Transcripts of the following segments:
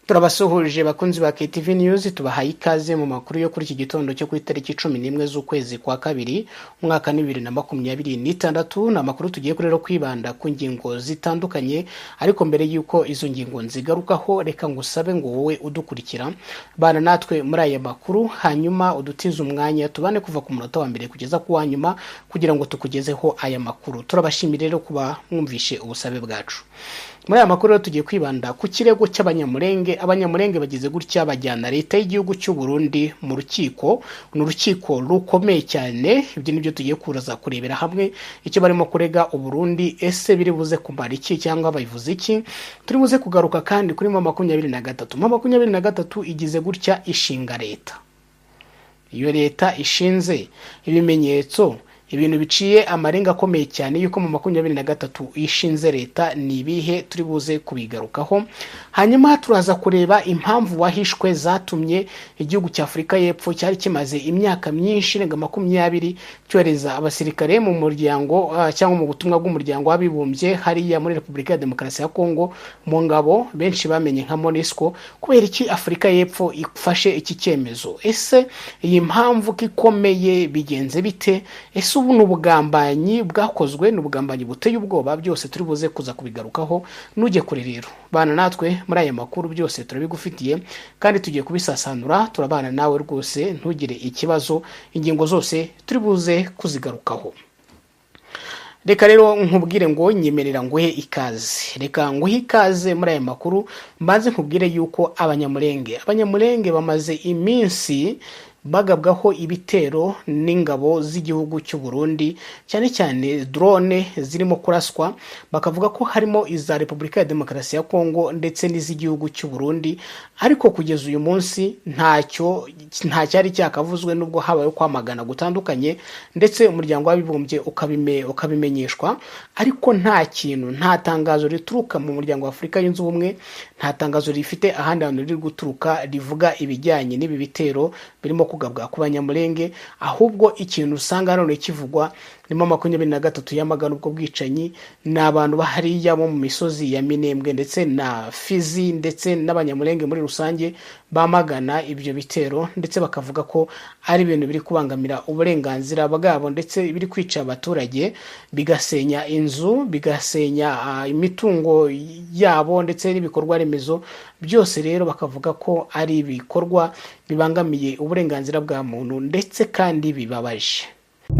Turabasuhuje bakunzi ba KTV News, tubahaye ikaze mu makuru yo kuri iki gitondo cyo ku itariki 11 z'ukwezi kwa kabiri, umwaka ni 2026. Ni amakuru tugiye rero kwibanda ku ngingo zitandukanye, ariko mbere y'uko izo ngingo nzigarukaho, reka ngusabe ngo wowe udukurikira, bana natwe muri aya makuru, hanyuma udutize umwanya tubane kuva ku munota wa mbere kugeza ku wa nyuma kugira ngo tukugezeho aya makuru. Turabashimira rero kuba mwumvishe ubusabe bwacu. Muri aya makuru rero tugiye kwibanda ku kirego cy'Abanyamurenge. Abanyamurenge bagize gutya bajyana leta y'igihugu cy'u Burundi mu rukiko. Ni urukiko rukomeye cyane. Ibyo nibyo tugiye kuza kurebera hamwe, icyo barimo kurega Uburundi. Ese biri buze kumara iki cyangwa babivuze iki? Turi buze kugaruka kandi kuri M23. M23 igize gutya ishinga leta. Iyo leta ishinze, ibimenyetso, ibintu biciye amarenga akomeye cyane yuko M23 ishinze leta ni ibihe? Turi buze kubigarukaho. Hanyuma turaza kureba impamvu wahishwe zatumye igihugu cya Afurika y'Epfo cyari kimaze imyaka myinshi irenga 20 cyohereza abasirikare mu muryango cyangwa mu butumwa bw'Umuryango w'Abibumbye hariya muri Repubulika ya Demokarasi ya Kongo, mu ngabo benshi bamenye nka MONUSCO. Kubera iki Afurika y'Epfo ifashe iki cyemezo? Ese iyi mpamvu ko ikomeye, bigenze bite? Ese ubu ni ubugambanyi bwakozwe? Ni ubugambanyi buteye ubwoba. Byose turi buze kuza kubigarukaho. Nujye kure rero, bana natwe muri aya makuru, byose turabigufitiye kandi tugiye kubisasanura. Turabana nawe rwose, ntugire ikibazo, ingingo zose turi buze kuzigarukaho. Reka rero nkubwire ngo nyemerera nguhe ikaze, reka nguhe ikaze muri aya makuru. Mbanze nkubwire yuko Abanyamurenge bamaze iminsi bagabwaho ibitero n'ingabo z'igihugu cy'u Burundi, cyane cyane drone zirimo kuraswa, bakavuga ko harimo iza Repubulika ya Demokarasi ya Kongo ndetse n'iz'igihugu cy'u Burundi. Ariko kugeza uyu munsi ntacyo, nta cyari cyakavuzwe, nubwo habayeho kwamagana gutandukanye ndetse Umuryango w'Abibumbye ukabimenyeshwa, ariko nta kintu, nta tangazo rituruka mu Muryango wa Afurika Yunze Ubumwe, nta tangazo rifite ahandi hantu riri guturuka rivuga ibijyanye n'ibi bitero birimo kugabwa ku Banyamurenge. Ahubwo ikintu usanga none kivugwa ni M23 yamagana ubwo bwicanyi. Ni abantu bahariya bo mu misozi ya Minembwe ndetse na Fizi ndetse n'Abanyamurenge muri rusange bamagana ibyo bitero, ndetse bakavuga ko ari ibintu biri kubangamira uburenganzira bwabo, ndetse biri kwica abaturage, bigasenya inzu, bigasenya imitungo yabo ndetse n'ibikorwa remezo byose. Rero bakavuga ko ari ibikorwa bibangamiye uburenganzira bwa muntu ndetse kandi bibabaje.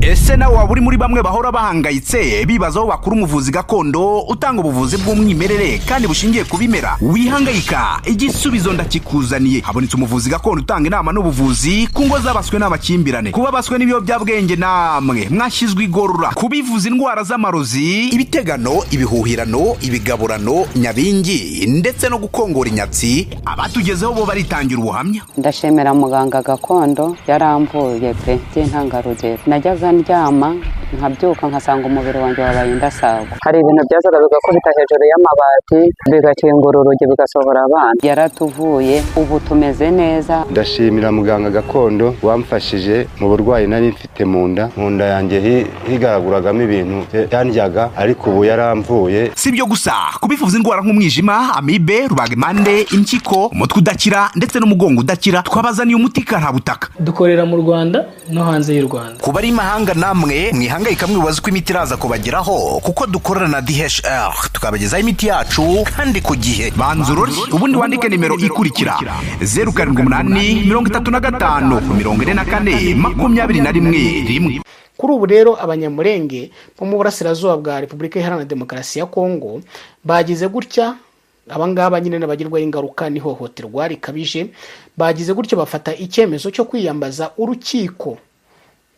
Ese nawe waba uri muri bamwe bahora bahangayitse bibaza aho bakura umuvuzi gakondo utanga ubuvuzi bw'umwimerere kandi bushingiye ku bimera? Wihangayika, igisubizo ndakikuzaniye. Habonetse umuvuzi gakondo utanga inama n'ubuvuzi ku ngo zabaswe n'amakimbirane, kuba baswe n'ibiyobyabwenge, namwe mwashyizwe igorora, kubivuza indwara z'amarozi, ibitegano, ibihuhirano, ibigaburano, nyabingi ndetse no gukongora inyatsi. Abatugezeho bo baritangira ubuhamya. Ndashimira muganga gakondo, yaramvuye pe by'intangarugero. Najyaga ndyama nkabyuka nkasanga umubiri wanjye wabaye indasago. Hari ibintu byazaga bigakubita hejuru y'amabati, bigakingura urugi, bigasohora abana. Yaratuvuye, ubu tumeze neza. Ndashimira muganga gakondo wamfashije mu burwayi nari mfite mu nda. Mu nda yanjye higaraguragamo ibintu byandyaga, ariko ubu yaramvuye. Si ibyo gusa, kubivuza indwara nk'umwijima, amibe, rubagimpande, impyiko, umutwe udakira ndetse n'umugongo udakira, twabazaniye umuti karabutaka. Dukorera mu Rwanda no hanze y'u Rwanda. Ku bari imahanga namwe mwihangayika mwibaza uko imiti iraza kubageraho, kuko dukorana na DHL tukabagezaho imiti yacu kandi ku gihe. Banza urore, ubundi wandike nimero ikurikira: 0783542211. Kuri ubu rero Abanyamurenge bo mu burasirazuba bwa Repubulika Iharanira Demokarasi ya Kongo bagize gutya, abangaba nyine n'abagirwaho ingaruka n'ihohoterwa rikabije, bagize gutyo bafata icyemezo cyo kwiyambaza urukiko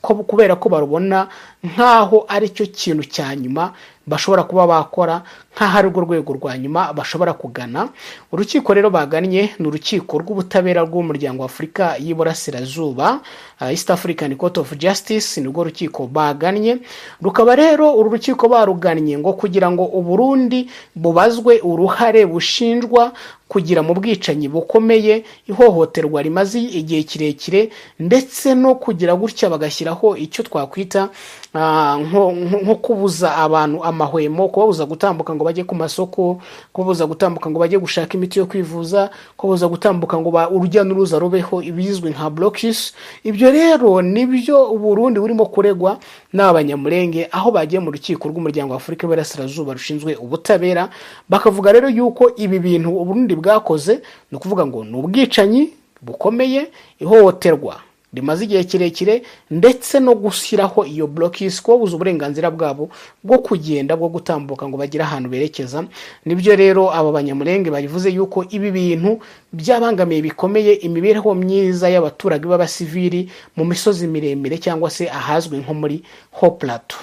ko kubera ko barubona nk'aho ari cyo kintu cya nyuma bashobora kuba bakora, nk'aho ari rwo rwego rwa nyuma bashobora kugana. Urukiko rero bagannye ni Urukiko rw'Ubutabera rw'Umuryango wa Afurika y'Iburasirazuba, East African Court of Justice, nirwo rukiko bagannye. Rukaba rero uru rukiko barugannye ngo kugira ngo Uburundi bubazwe uruhare bushinjwa kugira mu bwicanyi bukomeye, ihohoterwa rimaze igihe kirekire, ndetse no kugira gutya bagashyiraho icyo twakwita nko kubuza abantu amahwemo. amahwemo, kubabuza gutambuka ngo bajye ku masoko, kubabuza gutambuka ngo bajye gushaka imiti yo kwivuza, kubabuza gutambuka ngo urujya n'uruza rubeho, ibizwi nka blocus. Ibyo rero nibyo Burundi burimo kuregwa n'Abanyamulenge, aho bagiye mu rukiko rw'umuryango wa Afurika y'Iburasirazuba rushinzwe ubutabera. Bakavuga rero yuko ibi bintu Uburundi bwakoze, ni ukuvuga ngo ni ubwicanyi bukomeye, ihohoterwa rimaze igihe kirekire, ndetse no gushyiraho iyo blocus, kubabuza uburenganzira bwabo bwo kugenda, bwo gutambuka ngo bagire ahantu berekeza. Nibyo rero aba Banyamulenge babivuze, yuko ibi bintu byabangamiye bikomeye imibereho myiza y'abaturage b'abasivili mu misozi miremire, cyangwa se ahazwi nko muri Haut Plateau.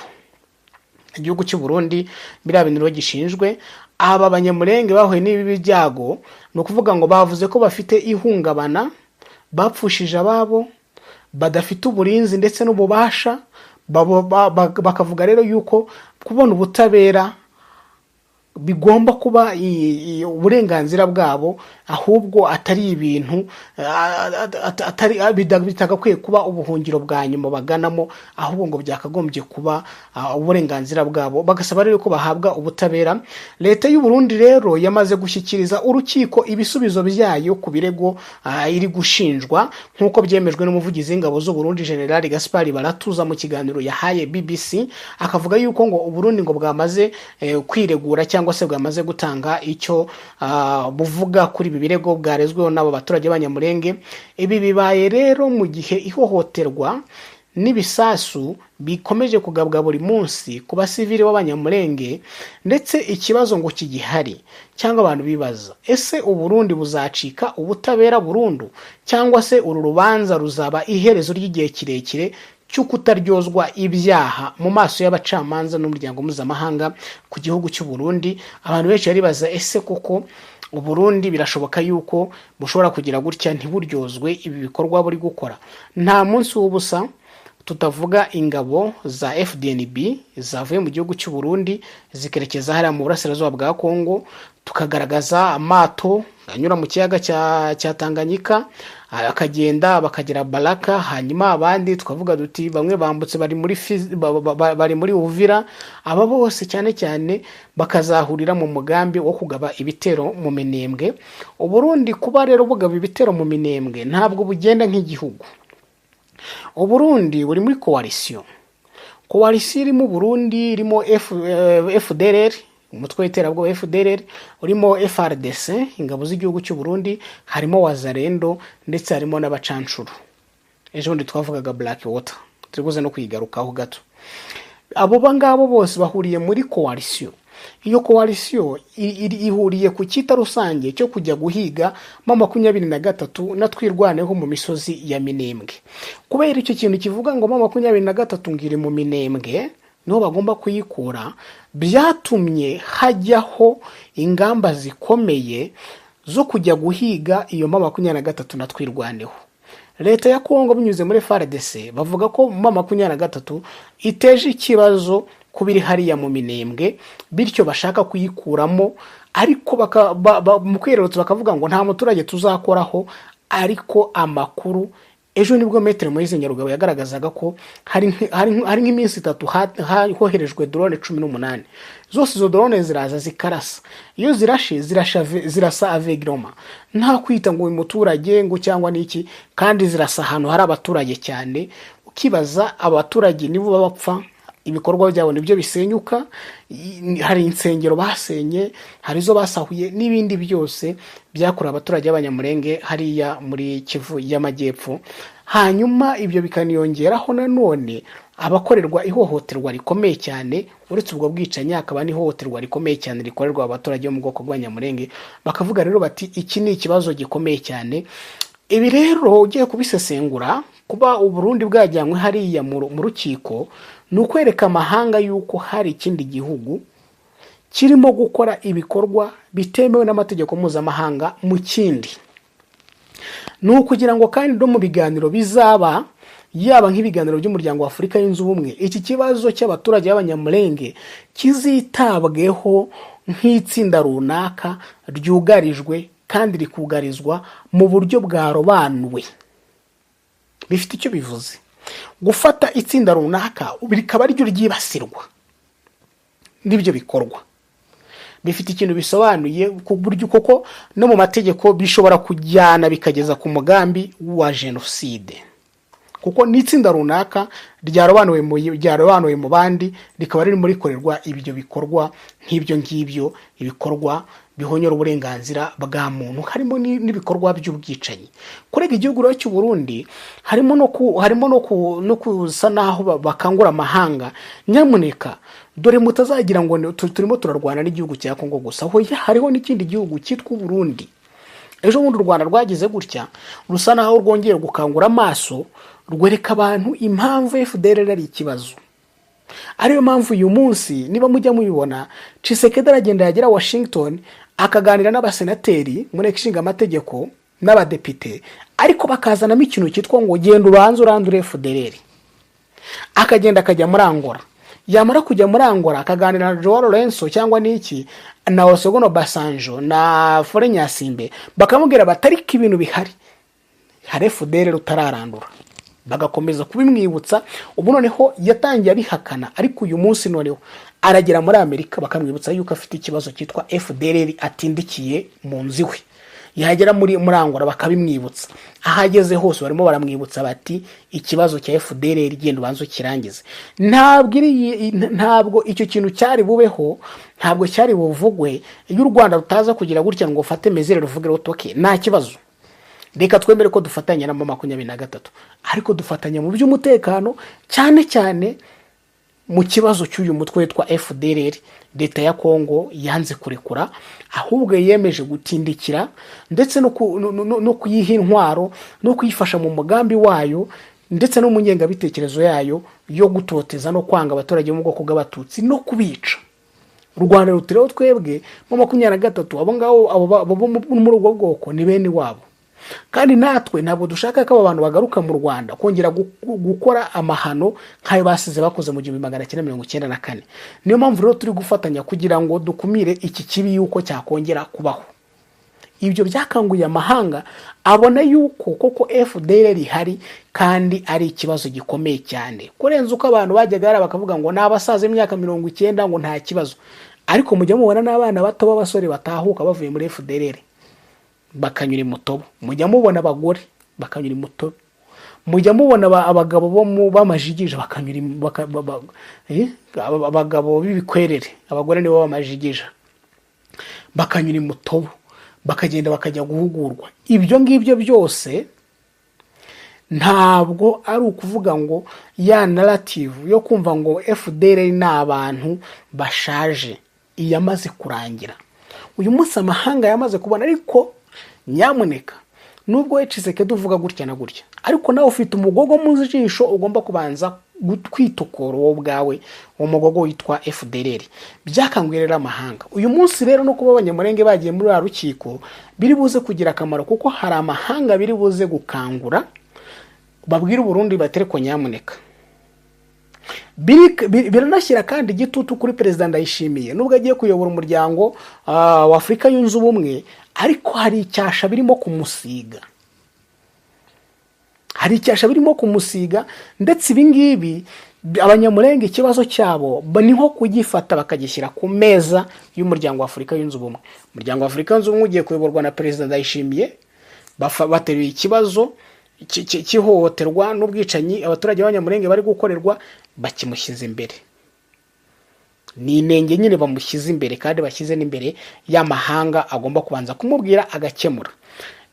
Igihugu cy'u Burundi biriya bintu rero gishinjwe aba Banyamulenge bahuye n'ibi byago, ni ukuvuga ngo bavuze ko bafite ihungabana, bapfushije ababo, badafite uburinzi ndetse n'ububasha. Bakavuga rero yuko kubona ubutabera bigomba kuba uburenganzira bwabo, ahubwo atari ibintu atari bitagakwiye kuba ubuhungiro bwa nyuma baganamo, ahubwo ngo byakagombye kuba uburenganzira bwabo. Bagasaba rero ko bahabwa ubutabera. Leta y'u Burundi rero yamaze gushyikiriza urukiko ibisubizo byayo ku birego iri gushinjwa, nk'uko byemejwe n'umuvugizi w'ingabo z'u Burundi, General Gaspard Baratuza, mu kiganiro yahaye BBC, akavuga yuko ngo Uburundi ngo bwamaze kwiregura, cyangwa se bwamaze gutanga icyo buvuga kuri ibi birego bwarezweho n'abo baturage b'Abanyamulenge. Ibi bibaye rero mu gihe ihohoterwa n'ibisasu bikomeje kugabwa buri munsi ku basivili b'Abanyamulenge, ndetse ikibazo ngo kigihari, cyangwa abantu bibaza: ese Uburundi buzacika ubutabera burundu, cyangwa se uru rubanza ruzaba iherezo ry'igihe kirekire cyo kutaryozwa ibyaha mu maso y'abacamanza n'umuryango mpuzamahanga ku gihugu cy'u Burundi? Abantu benshi baribaza: ese koko Uburundi birashoboka yuko bushobora kugira gutya ntiburyozwe ibi bikorwa buri gukora? Nta munsi w'ubusa tutavuga ingabo za FDNB zavuye mu gihugu cy'u Burundi zikerekeza hariya mu burasirazuba bwa Kongo, tukagaragaza amato anyura mu kiyaga cya Tanganyika, akagenda bakagera Baraka, hanyuma abandi tukavuga duti bamwe bambutse bari muri Uvira. Aba bose cyane cyane bakazahurira mu mugambi wo kugaba ibitero mu Minembwe. Uburundi kuba rero bugaba ibitero mu Minembwe, ntabwo bugenda nk'igihugu. Uburundi buri muri coalition. Coalition irimo Burundi, irimo FDLR, umutwe w'iterabwoba FDLR, urimo FARDC, ingabo z'igihugu cy'u Burundi, harimo Wazalendo, ndetse harimo n'abacancuro. Ejo bundi twavugaga Black Water, turi buze no kuyigarukaho gato. Abo ngabo bose bahuriye muri coalition. Iyo coalition ihuriye ku cyita rusange cyo kujya guhiga M23 na Twirwaneho mu misozi ya Minembwe. Kubera icyo kintu kivuga ngo M23 ngo iri mu Minembwe, niho bagomba kuyikura, byatumye hajyaho ingamba zikomeye zo kujya guhiga iyo M23 na Twirwaneho. Leta ya Kongo binyuze muri FARDC bavuga ko M23 iteje ikibazo kuba iri hariya mu Minembwe, bityo bashaka kuyikuramo, ariko mu kwererutsa bakavuga ngo nta muturage tuzakoraho. Ariko amakuru ejo nibwo Maître Moise Nyarugabo yagaragazaga ko hari nk'iminsi 3 hoherejwe drone 18 zose. Izo drone ziraza zikarasa. Iyo zirashe, zirasa avegroma, nta kwita ngo uyu muturage ngo cyangwa niki, kandi zirasa ahantu hari abaturage cyane. Ukibaza, abaturage nibo bapfa, ibikorwa byabo nibyo bisenyuka. Hari insengero basenye, hari izo basahuye, n'ibindi byose byakorewe abaturage b'Abanyamulenge hariya muri Kivu y'Amajyepfo. Hanyuma ibyo bikaniyongeraho nanone abakorerwa ihohoterwa rikomeye cyane. Uretse ubwo bwicanyi, hakaba n'ihohoterwa rikomeye cyane rikorerwa abaturage bo mu bwoko bw'Abanyamulenge. Bakavuga rero bati iki ni ikibazo gikomeye cyane. Ibi rero ugiye kubisesengura, kuba Uburundi bwajyanywe hariya mu rukiko ni ukwereka amahanga yuko hari ikindi gihugu kirimo gukora ibikorwa bitemewe n'amategeko mpuzamahanga mu kindi. Ni ukugira ngo kandi no mu biganiro bizaba, yaba nk'ibiganiro by'umuryango wa Afurika Yunze Ubumwe, iki kibazo cy'abaturage b'Abanyamulenge kizitabweho nk'itsinda runaka ryugarijwe, kandi rikugarizwa mu buryo bwarobanuwe. Bifite icyo bivuze gufata itsinda runaka rikaba ryo ryibasirwa. n'ibyo bikorwa bifite ikintu bisobanuye ku buryo koko no mu mategeko bishobora kujyana bikageza ku mugambi wa jenoside, kuko n'itsinda runaka ryarobanuwe mu bandi rikaba ririmo rikorerwa ibyo bikorwa nk'ibyo ngibyo, ibikorwa bihonyora uburenganzira bwa muntu, harimo n'ibikorwa by'ubwicanyi. Kurega igihugu rero cy'u Burundi harimo no kusa naho bakangura amahanga: nyamuneka dore mutazagira ngo turimo turarwana n'igihugu cya Kongo gusa, hoya, hariho n'ikindi gihugu cyitwa Uburundi. Ejo bundi u Rwanda rwagize gutya rusa naho rwongeye gukangura amaso, rwereka abantu impamvu FDLR ari ikibazo. Ariyo mpamvu uyu munsi niba mujya mubibona, Tshisekedi aragenda yagera Washington akaganira n'abasenateri mu nteko ishinga amategeko n'abadepite, ariko bakazanamo ikintu cyitwa ngo genda ubanze urandure FDLR. Akagenda akajya muri Angola, yamara kujya muri Angola akaganira na Joao Lourenço cyangwa n'iki na Olusegun Obasanjo na Faure Gnassingbé, bakamubwira bati ariko ibintu bihari, hari FDLR utararandura, bagakomeza kubimwibutsa. Ubu noneho yatangiye abihakana, ariko uyu munsi noneho aragera muri Amerika bakamwibutsa yuko afite ikibazo cyitwa FDLR atindikiye mu nzu iwe, yagera muri Angola bakabimwibutsa, aho ageze hose barimo baramwibutsa bati ikibazo cya FDLR genda ubanze ukirangize. Ntabwo icyo kintu cyari bubeho, ntabwo cyari buvugwe iyo u Rwanda rutaza kugira gutya ngo ufate mesure, ruvuge ruti okay, nta kibazo, reka twemere ko dufatanya na M23, ariko dufatanya mu by'umutekano, cyane cyane mu kibazo cy'uyu mutwe witwa FDLR leta ya Kongo yanze kurekura, ahubwo yemeje gutindikira ndetse no kuyiha intwaro no kuyifasha mu mugambi wayo ndetse no mu ngengabitekerezo yayo yo gutoteza no kwanga abaturage bo mu bwoko bw'Abatutsi no kubica. U Rwanda ruti rero twebwe mu 23 abo ngabo, abo bo muri ubwo bwoko ni bene wabo, kandi natwe ntabwo dushaka ko abo bantu bagaruka mu Rwanda kongera gukora amahano nk'ayo basize bakoze mu 1994. Niyo mpamvu rero turi gufatanya kugira ngo dukumire iki kibi yuko cyakongera kubaho. Ibyo byakanguye amahanga, abona yuko koko FDLR ihari kandi ari ikibazo gikomeye cyane kurenza uko abantu bajyaga hariya bakavuga ngo ni abasaza b'imyaka 90 ngo nta kibazo. Ariko mujya mubona n'abana bato b'abasore batahuka bavuye muri FDLR bakanyura imutobo, mujya mubona abagore bakanyura imutobo, mujya mubona abagabo bo mu b'amajigija bakanyura abagabo b'ibikwerere, abagore nibo b'amajigija, bakanyura imutobo bakagenda bakajya guhugurwa. Ibyo ngibyo byose ntabwo ari ukuvuga ngo ya narrative yo kumva ngo FDLR ni abantu bashaje iyamaze kurangira. Uyu munsi amahanga yamaze kubona. Ariko nyamuneka, nubwo we Tshisekedi uvuga gutya na gutya, ariko nawe ufite umugogo mu jisho ugomba kubanza kwitukura wowe ubwawe, uwo mugogo witwa FDLR. Byakanguye rero amahanga. Uyu munsi rero no kuba Abanyamurenge bagiye muri ruriya rukiko biri buze kugira akamaro, kuko hari amahanga biri buze gukangura babwira Uburundi bati ariko nyamuneka. Biranashyira kandi igitutu kuri Perezida Ndayishimiye, nubwo agiye kuyobora Umuryango wa Afurika Yunze Ubumwe, ariko hari icyasha birimo kumusiga, hari icyasha birimo kumusiga. Ndetse ibi ngibi Abanyamurenge ikibazo cyabo ni nko kugifata bakagishyira ku meza y'Umuryango wa Afurika Yunze Ubumwe. Umuryango wa Afurika Yunze Ubumwe ugiye kuyoborwa na Perezida Ndayishimiye, bateruye ikibazo cy'ihohoterwa n'ubwicanyi abaturage b'Abanyamurenge bari gukorerwa, bakimushyize imbere. Ni inenge nyine bamushyize imbere, kandi bashyize n'imbere y'amahanga, agomba kubanza kumubwira agakemura.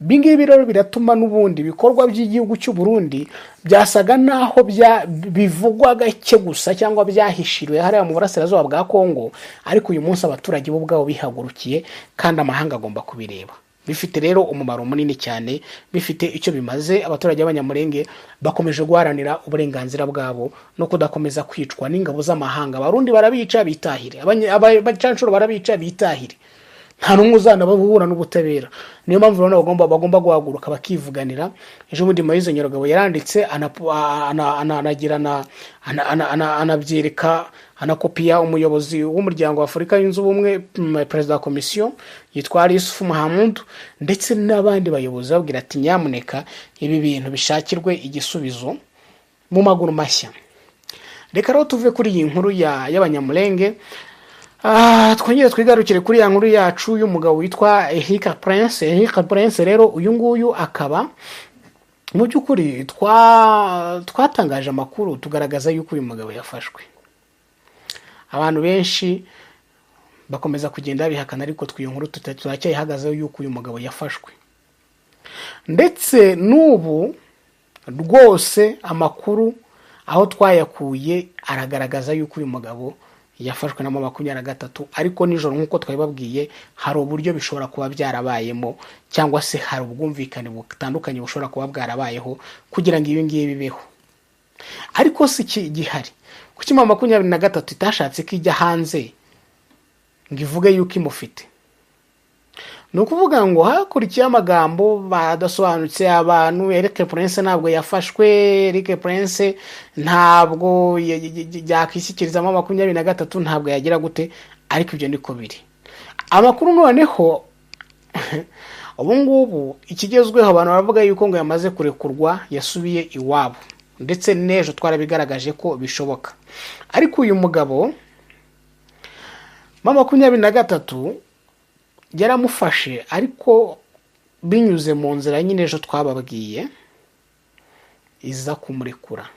Ibi ngibi rero biratuma n'ubundi ibikorwa by'igihugu cy'u Burundi byasaga naho bivugwa gake gusa cyangwa byahishiriwe hariya mu burasirazuba bwa Kongo, ariko uyu munsi abaturage bo ubwabo bihagurukiye kandi amahanga agomba kubireba. Bifite rero umumaro munini cyane, bifite icyo bimaze. Abaturage b'Abanyamurenge bakomeje guharanira uburenganzira bwabo no kudakomeza kwicwa n'ingabo z'amahanga. Abarundi barabica bitahire, abacanshuro barabica bitahire, nta n'umwe uzanabahura n'ubutabera. Niyo mpamvu rero bagomba guhaguruka bakivuganira. Ejo bundi Moise Nyarugabo yaranditse anagira anabyereka, anakopiya umuyobozi w'Umuryango wa Afurika Yunze Ubumwe, perezida wa komisiyo yitwa Yusufu Mahamud, ndetse n'abandi bayobozi, babwira ati nyamuneka ibi bintu bishakirwe igisubizo mu maguru mashya. Reka rero tuve kuri iyi nkuru y'Abanyamurenge. Twongere twigarukire kuri ya nkuru yacu y'umugabo witwa Eric Prince. Eric Prince rero, uyu nguyu akaba mu by'ukuri twatangaje amakuru, tugaragaza yuko uyu mugabo yafashwe. Abantu benshi bakomeza kugenda babihakana, ariko twe iyo nkuru turacyayihagazeho yuko uyu mugabo yafashwe. Ndetse n'ubu rwose amakuru aho twayakuye aragaragaza yuko uyu mugabo yafashwe na 23. Ariko nijoro, nk'uko twabibabwiye, hari uburyo bishobora kuba byarabayemo, cyangwa se hari ubwumvikane butandukanye bushobora kuba bwarabayeho kugira ngo ibi ngibi bibeho. Ariko si iki gihari, kuki 23 itashatse ko ijya hanze ngo ivuge yuko imufite? Ni ukuvuga ngo hakurikiyeho amagambo badasobanutse abantu: Eric Prince ntabwo yafashwe, Eric Prince ntabwo yakishyikirizamo 23, ntabwo yagira gute. Ariko ibyo niko biri amakuru. Noneho ubu ngubu ikigezweho, abantu baravuga yuko ngo yamaze kurekurwa, yasubiye iwabo, ndetse n'ejo twarabigaragaje ko bishoboka. Ariko uyu mugabo 23 yaramufashe, ariko binyuze mu nzira nyine ejo twababwiye iza kumurekura.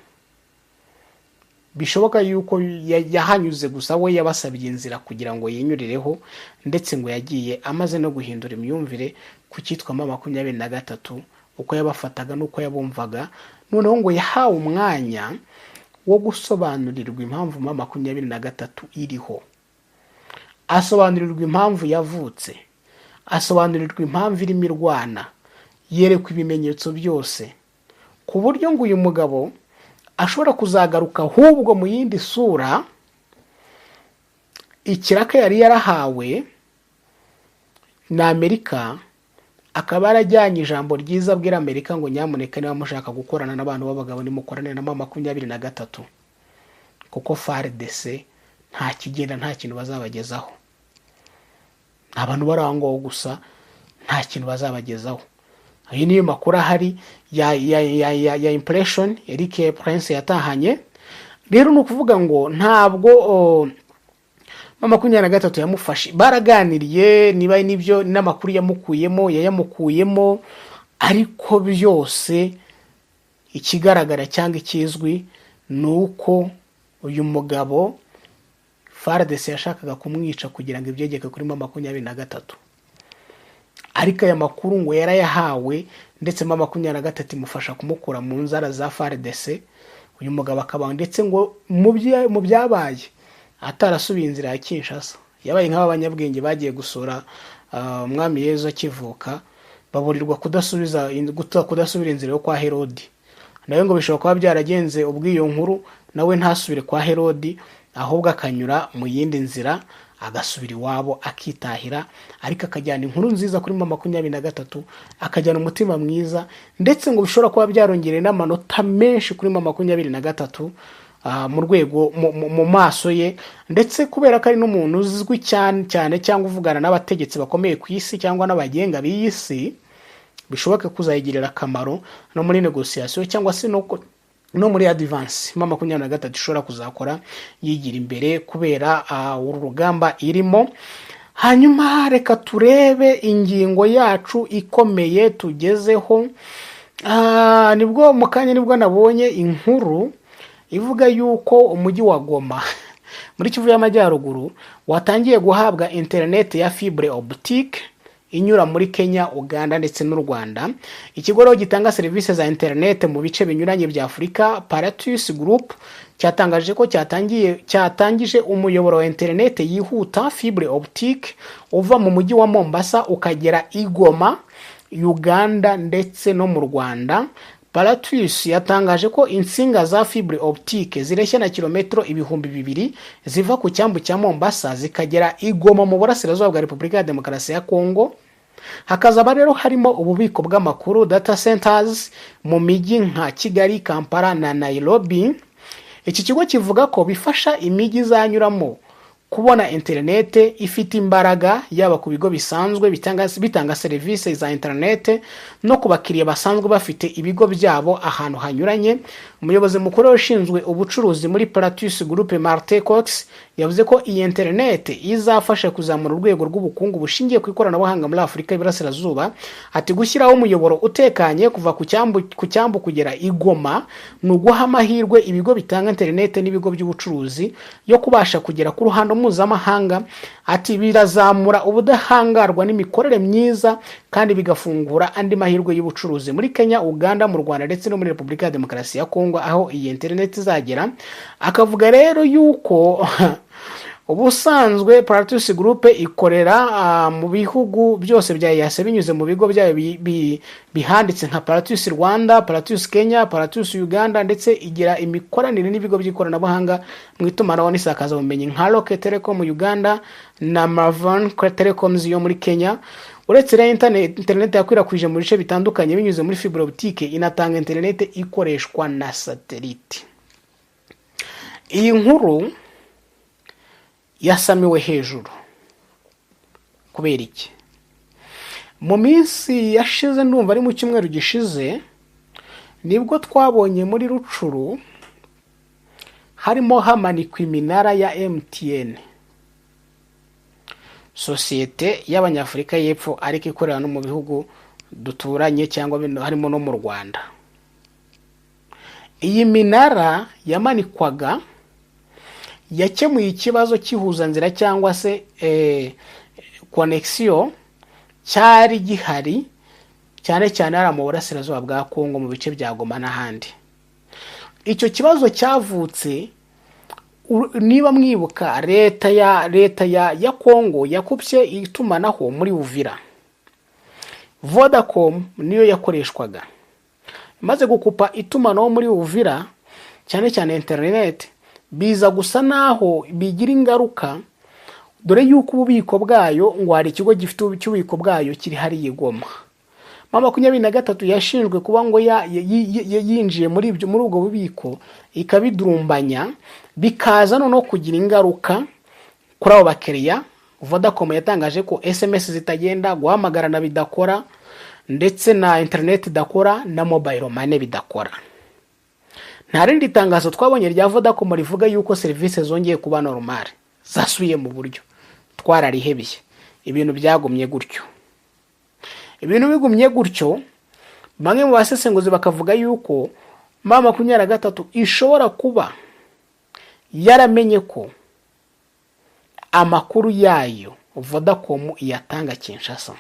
Bishoboka yuko yahanyuze gusa, we yabasabye inzira kugira ngo yinyurireho. Ndetse ngo yagiye amaze no guhindura imyumvire ku cyitwa 23, uko yabafataga n'uko yabumvaga. Noneho ngo yahawe umwanya wo gusobanurirwa impamvu 23 iriho, asobanurirwa impamvu yavutse, asobanurirwa impamvu irimo irwana, yerekwa ibimenyetso byose, ku buryo ngo uyu mugabo ashobora kuzagaruka ahubwo mu yindi sura. Ikiraka yari yarahawe na Amerika, akaba yarajyanye ijambo ryiza abwira Amerika ngo: "Nyamuneka, niba mushaka gukorana n'abantu b'abagabo, nimukorane na 23, kuko FARDC nta kigenda, nta kintu bazabagezaho, ni abantu bari aho ngaho gusa, nta kintu bazabagezaho." Iyi niyo makuru ahari ya impression Eric Prince yatahanye. Rero ni ukuvuga ngo ntabwo 23 yamufashe. Baraganiriye, niba nibyo n'amakuru yamukuyemo yayamukuyemo. Ariko byose ikigaragara cyangwa ikizwi ni uko uyu mugabo FARDC yashakaga kumwica kugira ngo ibyegeke kuri 23. Ariko aya makuru ngo yarayahawe, ndetse 23 imufasha kumukura mu nzara za FARDC. Uyu mugabo akaba ndetse ngo mu byabaye atarasubiye inzira ya Kinshasa, yabaye nk'aba banyabwenge bagiye gusura umwami Yezu akivuka, baburirwa kudasubira inzira yo kwa Herodi. Nawe ngo bishobora kuba byaragenze ubwo iyo nkuru, nawe ntasubire kwa Herodi, ahubwo akanyura mu yindi nzira agasubira iwabo akitahira, ariko akajyana inkuru nziza kuri 23, akajyana umutima mwiza. Ndetse ngo bishobora kuba byarongereye n'amanota menshi kuri 23 mu rwego mu maso ye. Ndetse kubera ko ari n'umuntu uzwi cyane cyane, cyangwa uvugana n'abategetsi bakomeye ku isi cyangwa n'abagenga b'iyi si, bishoboke kuzayigirira akamaro no muri négociation, cyangwa se no muri advance 23 ishobora kuzakora yigira imbere kubera uru rugamba irimo. Hanyuma reka turebe ingingo yacu ikomeye tugezeho. Nibwo mu kanya nibwo nabonye inkuru ivuga yuko umujyi wa Goma muri Kivu y'Amajyaruguru watangiye guhabwa interineti ya fibre optique inyura muri Kenya, Uganda ndetse n'u Rwanda. Ikigo rero gitanga serivisi za interineti mu bice binyuranye bya Afurika, Paratus Group, cyatangaje ko cyatangije umuyoboro wa interineti yihuta, fibre optique, uva mu mujyi wa Mombasa ukagera i Goma, Uganda ndetse no mu Rwanda. Paratus yatangaje ko insinga za fibre optique zireshya na kilometero 2000 ziva ku cyambu cya Mombasa zikagera i Goma mu burasirazuba bwa Repubulika ya Demokarasi ya Kongo. Hakazaba rero harimo ububiko bw'amakuru, data centers, mu mijyi nka Kigali, Kampala na Nairobi. Iki kigo kivuga ko bifasha imijyi izanyuramo. Kubona interinete ifite imbaraga, yaba ku bigo bisanzwe bitanga serivisi za interinete no ku bakiriya basanzwe bafite ibigo byabo ahantu hanyuranye. Umuyobozi mukuru ushinzwe ubucuruzi muri Paratus Group, Martin Cox, yavuze ko iyi interinete izafasha kuzamura urwego rw'ubukungu bushingiye ku ikoranabuhanga muri Afurika y'Iburasirazuba. Ati: "Gushyiraho umuyoboro utekanye kuva ku cyambu kugera i Goma ni uguha amahirwe ibigo bitanga interinete n'ibigo by'ubucuruzi yo kubasha kugera ku ruhando mpuzamahanga." Ati: "Birazamura ubudahangarwa n'imikorere myiza kandi bigafungura andi mahirwe y'ubucuruzi muri Kenya, Uganda, mu Rwanda ndetse no muri Repubulika ya Demokarasi ya Kongo, aho iyi interineti izagera." Akavuga rero yuko ubusanzwe Paratus Group ikorera mu bihugu byose bya EAC binyuze mu bigo byayo bihanditse nka Paratus Rwanda, Paratus Kenya, Paratus Uganda, ndetse igira imikoranire n'ibigo by'ikoranabuhanga mu itumanaho n'isakazabumenyi nka Roke Telecom Uganda na Marvan Telecoms yo muri Kenya. Uretse rero internet yakwirakwije mu bice bitandukanye binyuze muri fibre optique, inatanga internet ikoreshwa na satellite. Iyi nkuru yasamiwe hejuru kubera iki? Mu minsi yashize, ndumva ari mu cyumweru gishize, nibwo twabonye muri Rutshuru harimo hamanikwa iminara ya MTN, sosiyete y'Abanyafurika y'Epfo ariko ikorera no mu bihugu duturanye cyangwa harimo no mu Rwanda. Iyi minara yamanikwaga yakemuye ikibazo cy'ihuzanzira cyangwa se connexion cyari gihari cyane cyane hariya mu burasirazuba bwa Kongo, mu bice bya Goma n'ahandi. Icyo kibazo cyavutse, niba mwibuka, leta ya Kongo yakupye itumanaho muri Uvira. Vodacom niyo yakoreshwaga. Imaze gukupa itumanaho muri Uvira, cyane cyane interineti, biza gusa naho bigira ingaruka, dore yuko ububiko bwayo ngo hari ikigo gifite cy'ububiko bwayo kiri hariya i Goma. M23 yashinjwe kuba ngo yinjiye muri ubwo bubiko ikabidurumbanya, bikaza noneho kugira ingaruka kuri abo bakiriya. Vodacom yatangaje ko SMS zitagenda, guhamagarana bidakora, ndetse na interineti idakora na mobile money bidakora. Nta rindi tangazo twabonye rya Vodacom rivuga yuko serivisi zongeye kuba normal, zasubiye mu buryo. Twararihebye. Ibintu byagumye gutyo. Ibintu bigumye gutyo, bamwe mu basesenguzi bakavuga yuko M23 ishobora kuba yaramenye ko amakuru yayo Vodacom iyatanga Kinshasa,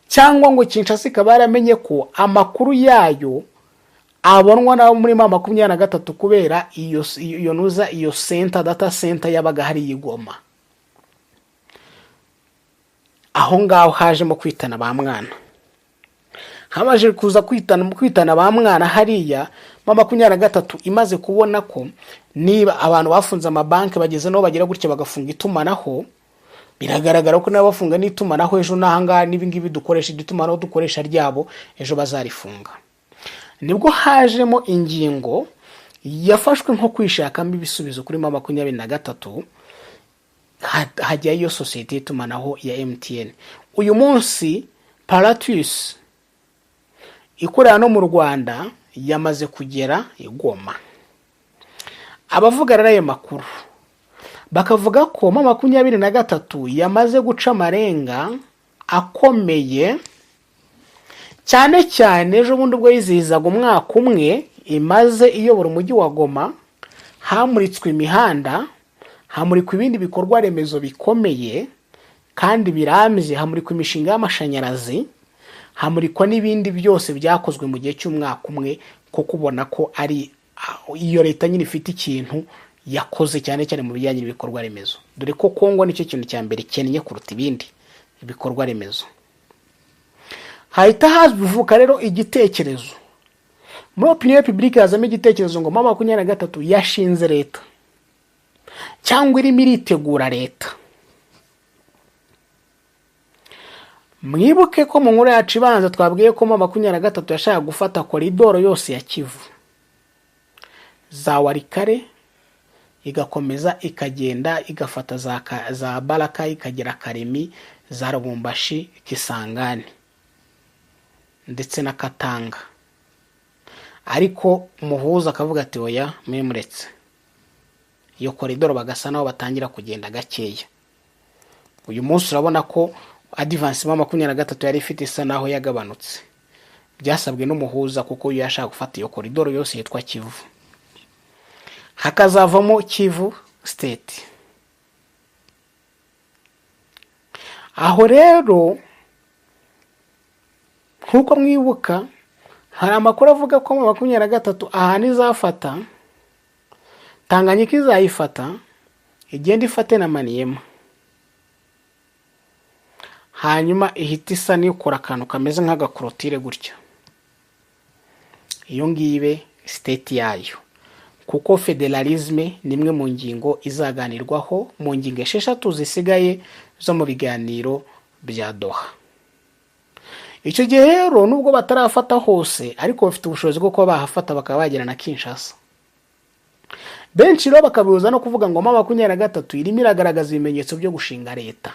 cyangwa ngo Kinshasa ikaba yaramenye ko amakuru yayo abonwa n'abo muri M23 kubera iyo nuza, iyo center, data center yabaga hari i Goma. Aho ngaho hajemo kwitana ba mwana. Hamaze kuza kwitana ba mwana hariya, M23 imaze kubona ko niba abantu bafunze amabanki, bageze n'aho bagira gutya bagafunga itumanaho, biragaragara ko nabo bafunga n'itumanaho ejo n'ahangaha, n'ibingibi dukoresha, iryo itumanaho dukoresha ryabo ejo bazarifunga. Nibwo hajemo ingingo yafashwe nko kwishakamo ibisubizo kuri M23, hajyayo sosiyete y'itumanaho ya MTN. Uyu munsi Paratus ikorera no mu Rwanda yamaze kugera i Goma. Abavuga rero ayo makuru bakavuga ko M23 yamaze guca amarenga akomeye, cyane cyane ejo bundi ubwo yizihizaga umwaka umwe imaze iyobora umujyi wa Goma. Hamuritswe imihanda, hamurikwa ibindi bikorwa remezo bikomeye kandi birambye, hamurikwa imishinga y'amashanyarazi, hamurikwa n'ibindi byose byakozwe mu gihe cy'umwaka umwe, ko kubona ko ari iyo leta nyine ifite ikintu yakoze, cyane cyane mu bijyanye n'ibikorwa remezo, dore ko Kongo nicyo kintu cya mbere ikennye kuruta ibindi, ibikorwa remezo. Hahita havuka rero igitekerezo muri opinion publique, hazamo igitekerezo ngo M23 yashinze leta cyangwa irimo iritegura leta. Mwibuke ko mu nkuru yacu ibanza twabwiye ko M23 yashaka gufata koridoro yose ya Kivu, za Walikale. Igakomeza ikagenda igafata za Baraka, ikagera Karemi, za Lubumbashi, Kisangani ndetse na Katanga. Ariko umuhuza akavuga ati: "Oya, muretse iyo koridoro." Bagasa naho batangira kugenda gakeya. Uyu munsi urabona ko advance M23 yari ifite isa naho yagabanutse, byasabwe n'umuhuza, kuko iyo yashaka gufata iyo koridoro yose yitwa Kivu, hakazavamo Kivu State. Aho rero, nk'uko mwibuka, hari amakuru avuga ko M23 ahantu izafata Tanganyika, izayifata igenda ifate na Maniema, hanyuma ihita isa n'ikora akantu kameze nk'agakorotire gutya, iyo ngiyo ibe state yayo, kuko fédéralisme ni imwe mu ngingo izaganirwaho mu ngingo 6 zisigaye zo mu biganiro bya Doha. Icyo gihe rero, nubwo batarafata hose, ariko bafite ubushobozi bwo kuba bahafata, bakaba bagera na Kinshasa. Benshi rero bakabihuza no kuvuga ngo M23 irimo iragaragaza ibimenyetso byo gushinga leta.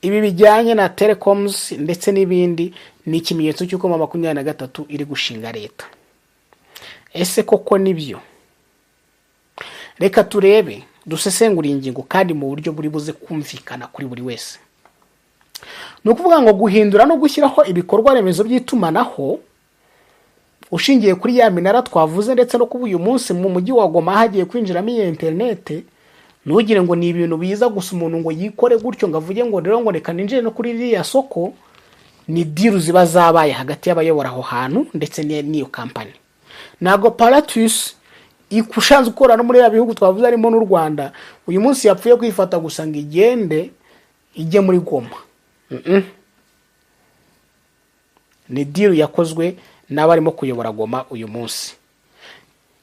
Ibi bijyanye na telecoms ndetse n'ibindi ni ikimenyetso cy'uko M23 iri gushinga leta. Ese koko nibyo? Reka turebe, dusesengura iyi ngingo kandi mu buryo buri buze kumvikana kuri buri wese. Ni ukuvuga ngo guhindura no gushyiraho ibikorwa remezo by'itumanaho ushingiye kuri ya minara twavuze, ndetse no kuba uyu munsi mu mujyi wa Goma hagiye kwinjiramo iyi interinete, ntugire ngo ni ibintu biza gusa umuntu ngo yikore gutyo, ngo avuge ngo rero ngo reka ninjire no kuri ririya soko. Ni deal ziba zabaye hagati y'abayobora aho hantu ndetse n'iyo kampani. Ntabwo Paratus ushanzwe gukorera no muri ya bihugu twavuze harimo n'u Rwanda uyu munsi yapfuye kwifata gusa ngo igende ijye muri Goma. Ni deal yakozwe n'abarimo kuyobora Goma uyu munsi.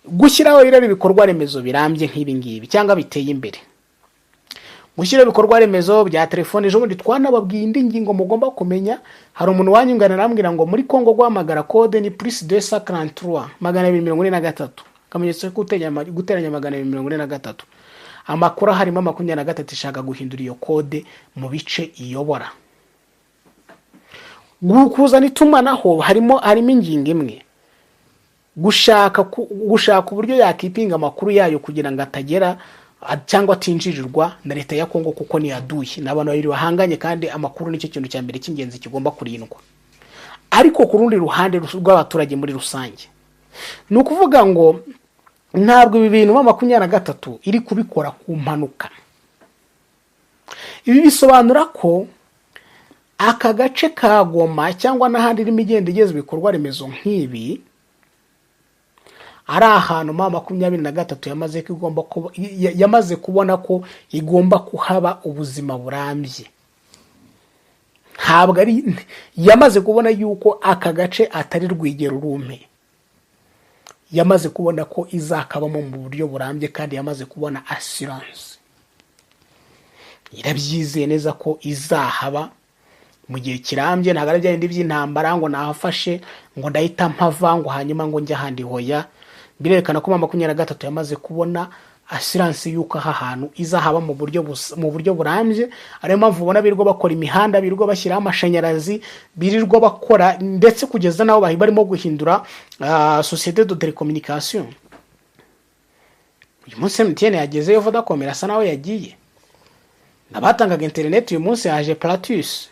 Gushyiraho rero ibikorwa remezo birambye nk'ibi ngibi cyangwa biteye imbere, gushyiraho ibikorwa remezo bya telefone. Ejo bundi twanababwiye indi ngingo mugomba kumenya. Hari umuntu wanyungana arambwira ngo muri Congo guhamagara code ni +243, 243, akamenyetso ko guteranya 243. Amakuru harimo 23 ishaka guhindura iyo code mu bice iyobora. Kuzana itumanaho harimo ingingo imwe, gushaka uburyo yakipinga amakuru yayo kugira ngo atagera cyangwa atinjirirwa na leta ya Kongo, kuko ni yaduye, ni abantu babiri bahanganye, kandi amakuru nicyo kintu cya mbere cy'ingenzi kigomba kurindwa. Ariko ku rundi ruhande rw'abaturage muri rusange, ni ukuvuga ngo ntabwo ibi bintu M23 iri kubikora ku mpanuka. Ibi bisobanura ko aka gace ka Goma cyangwa n'ahandi irimo igenda igeza ibikorwa remezo nk'ibi ari ahantu M23 yamaze kubona ko igomba kuhaba ubuzima burambye. Ntabwo ari yamaze kubona yuko aka gace atari rwigero rumpe, yamaze kubona ko izakabamo mu buryo burambye, kandi yamaze kubona assurance, irabyizeye neza ko izahaba mu gihe kirambye. Ntabwo ari bya bindi by'intambara ngo nahafashe ngo ndahita mpava ngo hanyuma ngo njye ahandi. Hoya, birerekana ko M23 yamaze kubona assurance y'uko aha hantu izahaba mu buryo burambye. Ariyo mpamvu ubona birirwa bakora imihanda, birirwa bashyiraho amashanyarazi, birirwa bakora, ndetse kugeza n'aho barimo guhindura société de télécommunication. Uyu munsi MTN yagezeyo, Vodacom irasa naho yagiye, n'abatangaga interineti uyu munsi yaje Platus.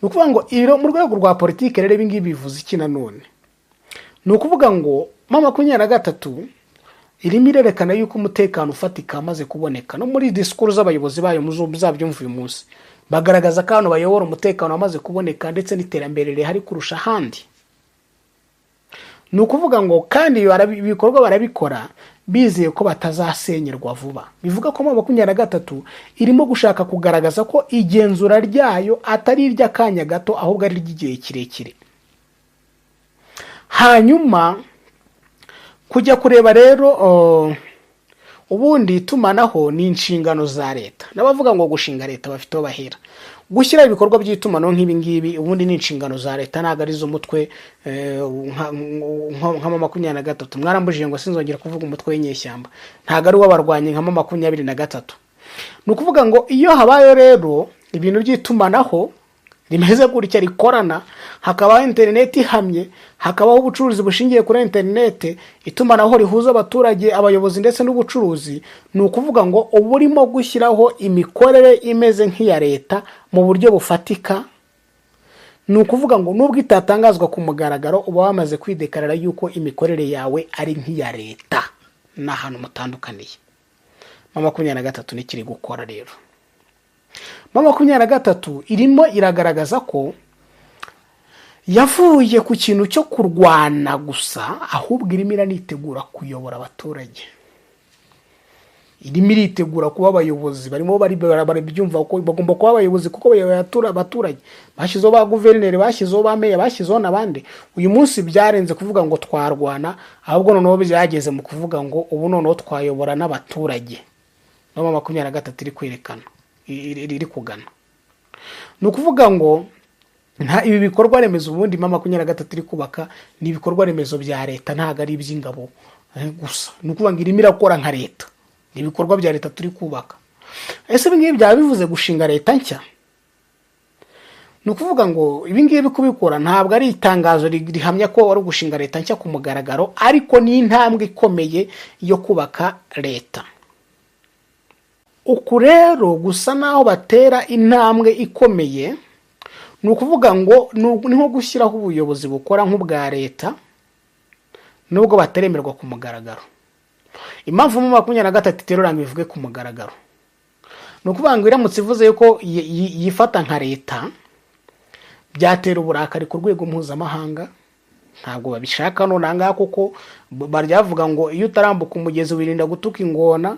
Ni ukuvuga ngo mu rwego rwa politiki rero, ibi ngibi bivuze iki nanone? Ni ukuvuga ngo M23 irimo irerekana yuko umutekano ufatika wamaze kuboneka. No muri disikuru z'abayobozi bayo muzabyumva uyu munsi, bagaragaza ko ahantu bayobora umutekano wamaze kuboneka, ndetse n'iterambere rihari kurusha ahandi. Ni ukuvuga ngo kandi ibikorwa barabikora bizeye ko batazasenyerwa vuba. Bivuga ko M23 irimo gushaka kugaragaza ko igenzura ryayo atari iry'akanya gato, ahubwo ari iry'igihe kirekire. Hanyuma kujya kureba rero Ubundi itumanaho ni inshingano za leta. N'abavuga ngo gushinga leta bafite aho bahera. Gushyiraho ibikorwa by'itumanaho nk'ibi ngibi ubundi ni inshingano za leta, ntabwo ari iz'umutwe nka M23. Mwarambujije ngo sinzongera kuvuga umutwe w'inyeshyamba. Ntabwo ari uw'abarwanyi nka M23. Ni ukuvuga ngo iyo habayeho rero ibintu by'itumanaho rimeze gutya rikorana, hakabaho interineti ihamye, hakabaho ubucuruzi bushingiye kuri interineti, itumanaho rihuza abaturage, abayobozi ndetse n'ubucuruzi, ni ukuvuga ngo uba urimo gushyiraho imikorere imeze nk'iya leta mu buryo bufatika. Ni ukuvuga ngo nubwo itatangazwa ku mugaragaro, uba wamaze kwidekarara yuko imikorere yawe ari nk'iya leta. Ni ahantu mutandukaniye. M23 nikiri gukora rero. M23 irimo iragaragaza ko yavuye ku kintu cyo kurwana gusa, ahubwo irimo iranitegura kuyobora abaturage, irimo iritegura kuba abayobozi. Barimo barabyumva ko bagomba kuba abayobozi kuko bayoboye abaturage. Bashyizeho ba guverineri, bashyizeho ba meya, bashyizeho n'abandi. Uyu munsi byarenze kuvuga ngo twarwana, ahubwo noneho byageze mu kuvuga ngo ubu noneho twayobora n'abaturage. Niyo M23 iri kwerekana, iri kugana. Ni ukuvuga ngo nta ibi bikorwa remezo ubundi M23 iri kubaka ni ibikorwa remezo bya leta, ntabwo ari iby'ingabo gusa. Ni ukuvuga ngo irimo irakora nka leta, ni ibikorwa bya leta turi kubaka. Ese ibi ngibi byaba bivuze gushinga leta nshya? Ni ukuvuga ngo ibi ngibi kubikora ntabwo ari itangazo rihamya ko wari ugushinga leta nshya ku mugaragaro, ariko ni intambwe ikomeye yo kubaka leta. Uku rero gusa naho batera intambwe ikomeye, ni ukuvuga ngo ni nko gushyiraho ubuyobozi bukora nk'ubwa leta nubwo bataremerwa ku mugaragaro. Impamvu M23 iterura ngo ivuge ku mugaragaro, ni ukuvuga ngo iramutse ivuze yuko yifata nka leta, byatera uburakari ku rwego mpuzamahanga. Ntabwo babishaka none aha ngaha, kuko baryavuga ngo iyo utarambuka umugezi wirinda gutuka ingona.